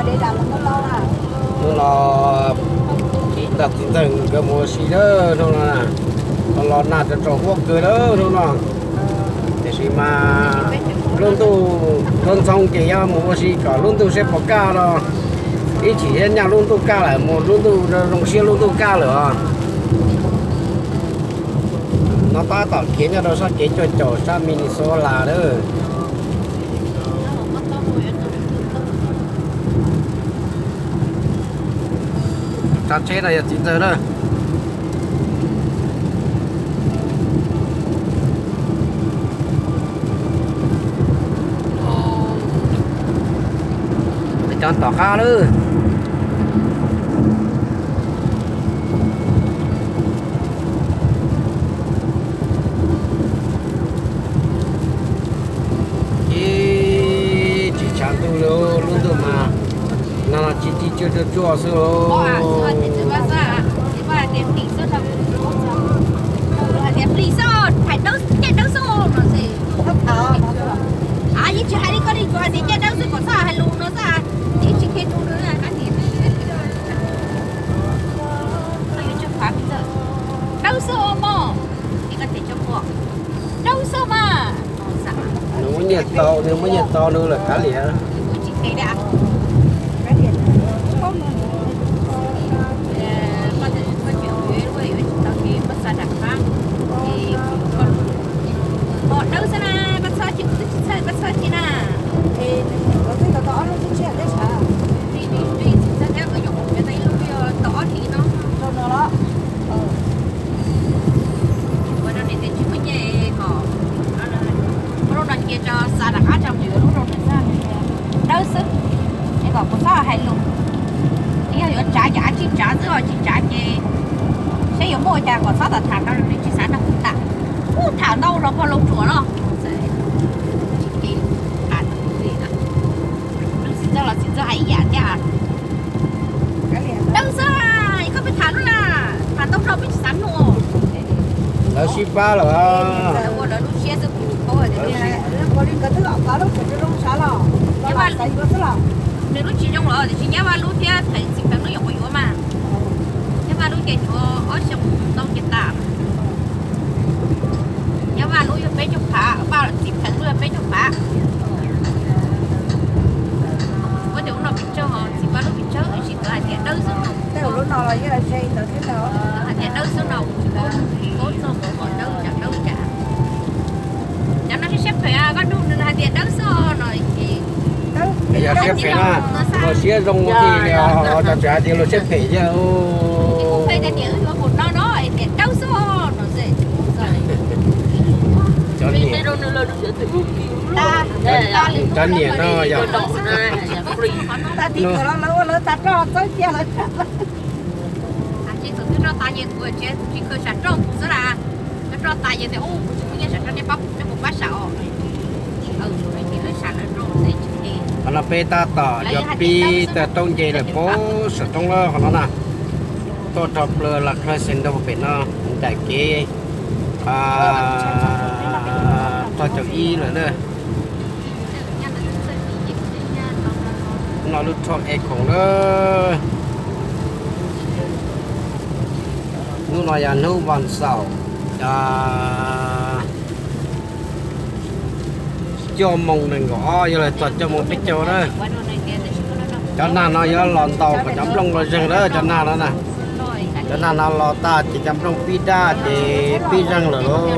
Hnub no txiv ntxawm nkawd mus ua si lawm hnub no na, los nag tso tsaus huab kawg lawm hnub no. Tiam sis mas lub ntuj ntxhov ntxhov ces yog mus ua si kom lub ntuj seb puas kaj no, ib chim thiab nyaj lub ntuj kaj lawm, mus lub ntuj zoo siab lub ntuj kaj lawm os. No tab tom khiav nyob rau sab kev coj caum sab Minnesota lawm. Tsav tsheb no yog txiv ntxawg na. Peb cov tom qab lawm. Ib tsis tshav ntuj li, lub ntuj mas no ci ci tsuag tsuag tsuag xwb. Yeej tsis hais li koj li, tsuas hais tias caij dawb xwb kom txhob hais lus no xwb. Dawb xwb mog, dawb xwb mas. Nws muab nyiaj tau, nws muab nyiaj tau nws lawm kav liam. Dawb xwb na, koj txhob cia, kuv twb tsis txhawj koj txhob cia na. Ua rau niam tias tsis muaj nyiaj kom ua lub no cia tso, xa rov qab tso mus yuav lub rau nws xwb. Dawb xwb, es kom kuv txhob hais lus. Yog yuav tsav ces tsis tsav xwb, tsis tsav ces seb yuav muaj ua cas kom txhob tham tham rau nws, tsis xav nrog kuv tham. Kuv tham ntau los pog laus ruam no. Tsis kev tham li na. Lub txiv ntxawg los txiv ntxawg hais ib yam thiab. Dawb xwb, koj peb tham lub na, tham ntau rau peb tsis xav mloog. Lawv sib pab lawm. Ua lawv lub siab xwb, kuv paub hais tias nws lub tsis zoo lawm, tiam sis nyab Vaj lub thiab Txiv Pheej lub yuav quav yuav mas. Nyab Vaj lub ces tshuav ob xyoo ntau ces tas. Nyab Vaj lub yog peb caug phav, Vaj Txiv Pheej lub yog peb caug phav. Ua tias ub no pes tsawg, Txiv Pheej lub pes tsawg, sib tau hais tias dawb xwb no. Tej lub no los yeej ze ntawd thiab, hais tias dawb xwb no, kuv tsis paub txog mus qhov dawb cas dawb cas. Cov no siab phem, koj nug nws hais tias dawb xwb no ces. Yog siab phem na, luag siab zoo ua ke li os, cov tseem hais tias luag siab phem thiab. Kuv pheej tias tias wb yuav mus no no tias dawb xwb no. Cov niam, cov niam no yog. Tag tib lawv ua lawv tas roj txawb cia lawv. Ces thaum twg roj tas ces kuv tsis khaws sam roj mus xwb las. Cov roj tas ces tias kuv tsis muaj nyiaj sam roj, nej pab kuv, nej mus pab sam os. Qhov no peb tab tom yuav pib tawg roob nce lawm pab saum roob lawm qhov no na. Tuaj rau plawv los khaws xees ntoo pem no, nraim kev rau caum ib lawm na. No lub roj e khoom na. Hnub no yog hnub vas xaum, cuaj moos nees nkaum ob yog los txog cuaj moos peb caug na. Cov nag no yuav los ntaus kom cov nplooj los zeeg lawm cov nag no na. Cov nag no los tag ces cov nplooj pib daj ces pib zeeg lawm lauj.